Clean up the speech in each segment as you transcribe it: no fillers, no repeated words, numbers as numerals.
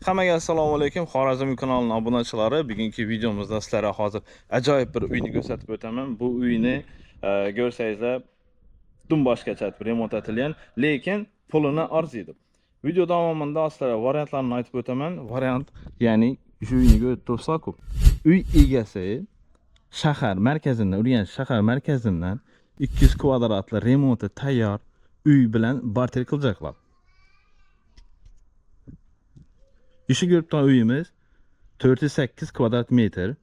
Hammaga assalomu alaykum. Xorazm kanalining obunachilari, bugungi videomizda sizlarga hozir ajoyib bir uyni ko'rsatib o'taman. Bu uyni ko'rsangizlar butun boshqacha remont etilgan, lekin pulini arziydi. Video davomida sizlarga variantlarni aytib o'taman. Variant, ya'ni shu uyni ko'rib tursak-ku, uy egasi shahar markazidan, Urganch shahar markazidan 200 kvadratli remonti tayyor uy bilan barter qilacaklar. Işi görüp turan uyimiz 408 kvadrat metr.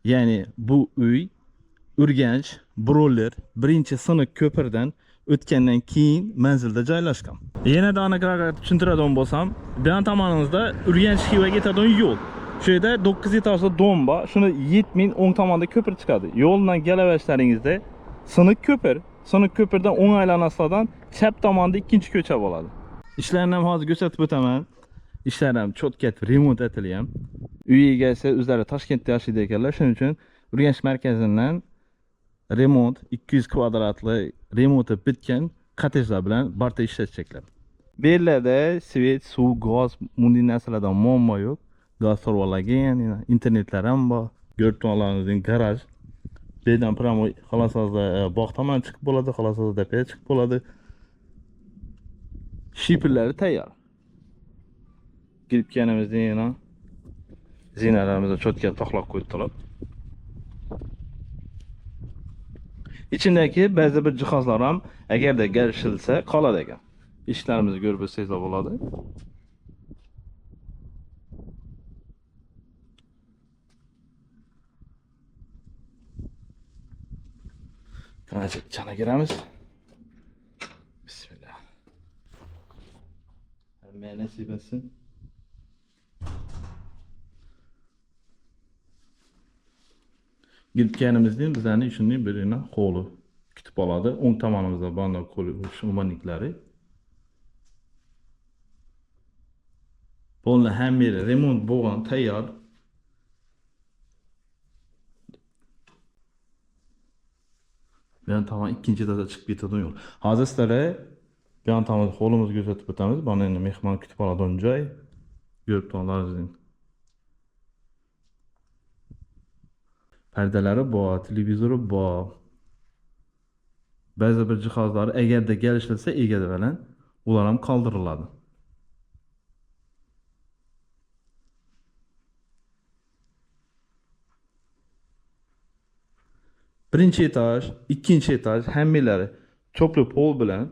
Ya'ni bu uy Urganch Broller birinchi sinf ko'pirdan o'tgandan keyin manzilda joylashgan. Yana da aniqroq tushuntiradigan bo'lsam, bu yon tomonimizda Urganch Xivaga ketadigan yo'l. Shu yerda 9 etajli dom bor. Shuni 7000 o'ng tomonda ko'pir chiqadi. Yo'ldan kelaverishlaringizda siniq ko'pir, siniq ko'pirdan o'ng aylanasizlardan chap tomonda ikkinchi ko'cha bo'ladi. Ishlarni ham hozir ko'rsatib o'taman. Ishlar ham cho'tka remont etilgan. Uy egasi o'zlari Toshkentda yashaydi ekanlar. Shuning uchun Urganch markazidan remont 200 kvadratli remonti bitgan kottejlar bilan barter ishlatishaklar. Bu yerlarda svet, suv, gaz bunday narsalardan muammo yo'q. Gaz to'rvalarga, ya'ni internetlar ham bor. Ko'rib turganlaringizdek garaj. Bu yerdan prямо xolasozda bog' tomon chiqib bo'ladi, xolasozda tepaga chiqib bo'ladi. Shiperlari tayyor. Girib kelganimizda yana zinalarimizni cho'tka toqlab qo'yibdilar. Ichindagi ba'zi bir jihozlar ham agarda kelishilsa qoladi ekan. Ishlarimizni ko'rib o'tsangizlar bo'ladi. Qanacha chana kiramiz. Bismillah. Hammaga nasib etsin. Girib kelganimizda bizlarni shunday bir hovli kutib oladi. O'ng tomonimizda banda umaniklari. Polni hamma yeri remont bo'lgan, tayyor. Bu yon tomon ikkinchi etajga chiqib ketadigan yo'l. Hozir sizlarga bu yon tomon hovlimizni ko'rsatib o'tamiz. Mana endi mehmon kutib oladigan joy. Ko'rib turganlaringizdek. Pardalari bor, televizori bor. Ba'zi bir jihozlari agarda kelishilsa egasi bilan ular ham qoldiriladi. Birinchi etaj, ikkinchi etaj hammalari topli pol bilan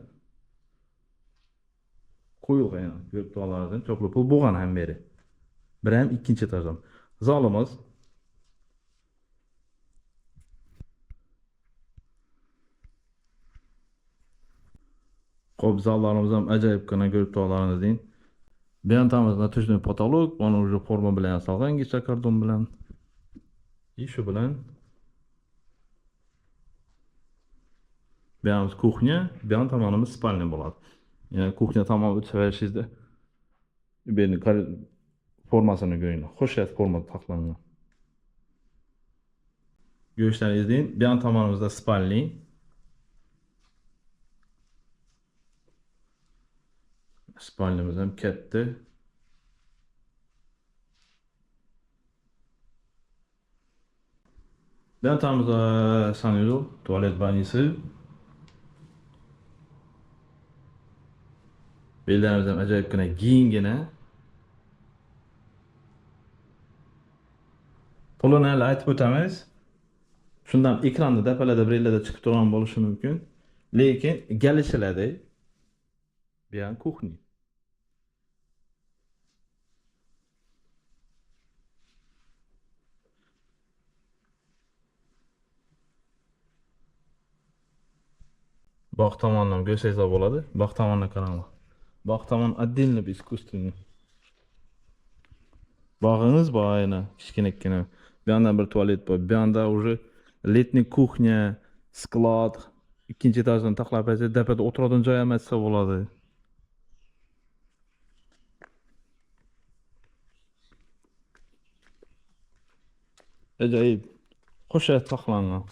qo'yilgan, yani ko'rib turganlaringizdek topli pol bo'lgan hamma yeri. Bir ham ikkinchi etajdan. Zalimiz Xo'p, zallarimiz ham ajoyibgina ko'rib turganlaringizdek. Bu yon tomonimizda натяжной потолок, mana уже forma bilan yasalgan gipsokardon bilan. И shu bilan bu yonimiz kuxnya, bu yon tomonimiz spalня bo'ladi. Ya'ni kuxnya tomon o'tib bu yerning formasini ko'ringlar. Xushiyat formada taxlangan. Ko'rishlaringizdek, bu yon tomonimizda spalni. Spalnimiz ham katta. Bu yon tomonimizda sanuzel, tualet banyasi. Bu yerlarimiz ham ajoyibgina kenggina. Pulini hali aytib o'tamiz. Shundan ekranda dapalarda bir yerlarda chiqib turgan bo'lishi mumkin. Lekin kelishiladi. Bu yon kuxnya. Bog' tomondan ko'rsangizlar bo'ladi. Bog' tomondan qaranglar. Bog' tomon отдельно bir искусственный. Bog'imiz bor yana kichkinagina. Bu yoqdan bir tualet bor. Bu yoqda уже летний кухня, sklad, ikkinchi etajdan taxlab bersa, tepada o'tiradigan joy ham etsa bo'ladi. Ajoyib. Qo'sha taxlangan.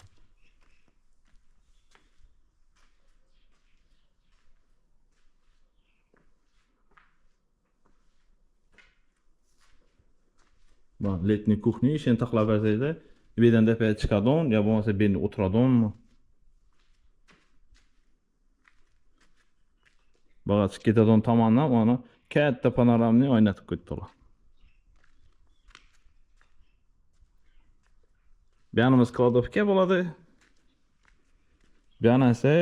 Mana летний кухня ishini taxlab bersanglar, bu yerdan tepaga chiqadigan yo bo'lmasa bu yerda o'tiradiganmi? Bağa chiqib ketadigan tomondan mana katta panoramni o'ynatib qo'yibdilar. Bu yonimiz кладовка bo'ladi. Bu yana esa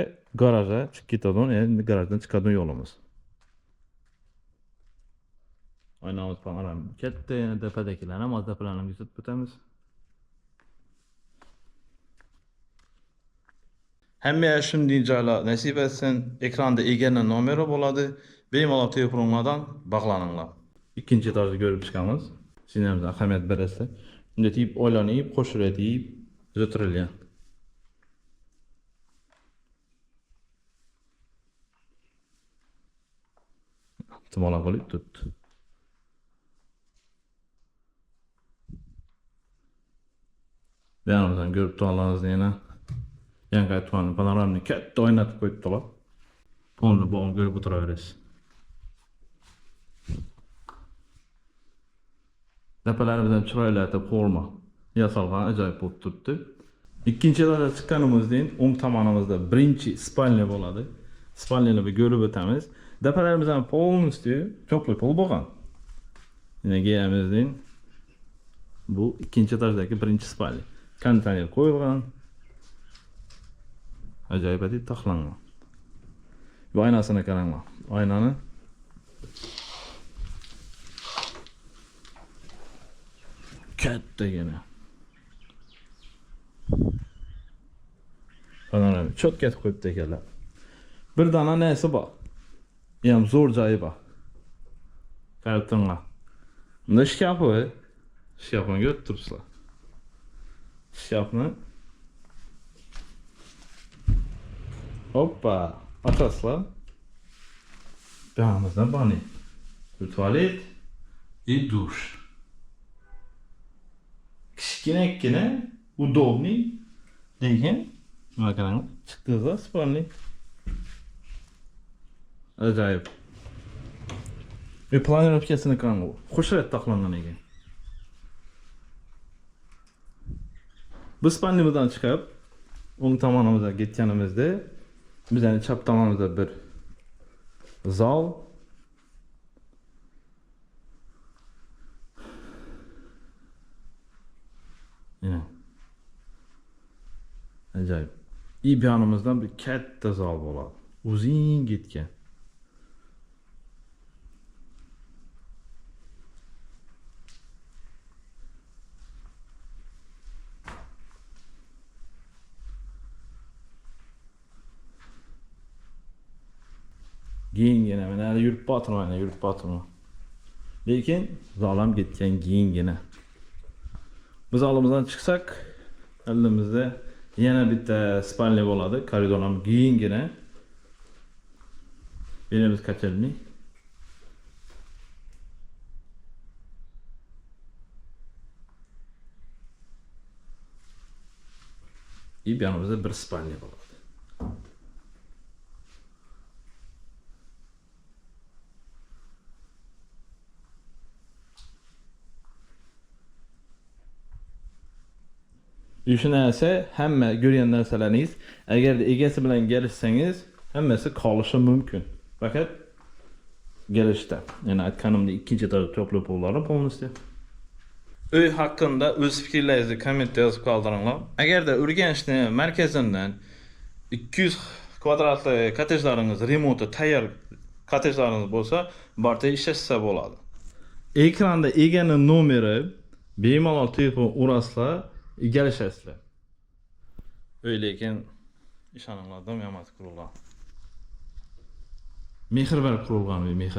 garajga chiqib ketadigan, endi garajdan chiqadigan yo'limiz. Oynamiz panoram katta, yana tepadagilarni ham hozir tepalarni ham ko'rsatib o'tamiz. Hammaga shunday joylar nasib etsin. Ekranda egani nomeri bo'ladi. Bemalol telefonlardan bog'laninglar. Ikkinchi etajni ko'rib chiqamiz. Sizlarga ahamiyat berasizlar. Bunday tip o'ylanib, qo'shilib o'tirilgan. Tumala qilib turibdi. Bu yonimizdan ko'rib turganlaringizni yana yangi aytgan panoramni katta o'ynatib qo'yibdilar. Polni bog'ni ko'rib o'tiraverasiz. Tepalarimiz ham chiroyli forma yasalgan, ajoyib bo'lib turibdi. Ikkinchi etajga chiqqanimizdan o'ng tomonimizda birinchi spalня bo'ladi. Spalnyani bir ko'rib o'tamiz. Tepalarimiz ham полностью теплый pol bo'lgan. Yana kiyamizdan bu ikkinchi etajdagi birinchi spalня. Konditsioner qo'yilgan. Ajoyib etib taxlangan. Bu oynasini qaranglar. Oynani kattagina. Panorama cho'tka etib qo'yibdi ekanlar. Bir dona nasi bor. Ham zo'r joyi bor. Qarab turinglar. Bunda shkafi, shkafini ko'rib turibsizlar. Shkafni hoppa, ochasizlar. Bu yonimizda bani. Bir tualet и dush. Kichkinagina, удобный, lekin nima qarang, chiqdingizlar spalni. Ajoyib. Ve planirovkasini qarang, xushrat taxlangan ekan. Bu spalnimizdan chiqib, o'ng tomonimizga ketganimizda bizning chap tomonimizda bir zal. Yine. Ajoyib. И bu yonimizdan bir katta zal bo'ladi. Uzun ketgan. Keyingina mana yurib botirman, yurib botirman. Lekin zal ham ketgan keyingina. Biz zalimizdan chiqsak, oldimizda yana bitta spalня bo'ladi. Koridor ham keyingina. Beramiz kachelni. И bu yonimizda bir spalня bo'ladi. Shu narsa hamma ko'rgan narsalaringiz, agar egasi bilan kelishsangiz, hammasi qolishi mumkin. Faqat kelishda. Yana aytganimdek ikkinchi etajda to'pli pollari полностью. Uy haqida o'z fikrlaringizni kommentda yozib qoldiringlar. Agarda Urganchni markazidan 200 kvadratli kottejlaringiz remonti tayyor kottejlaringiz bo'lsa, barcha ishlashsa bo'ladi. Ekranda egani nomeri, bemalol telefon urasizlar, kelishasizlar. Uy lekin ishoninglar, dom yomon qurilgan. Mehr bilan qurilgan uy, mehr.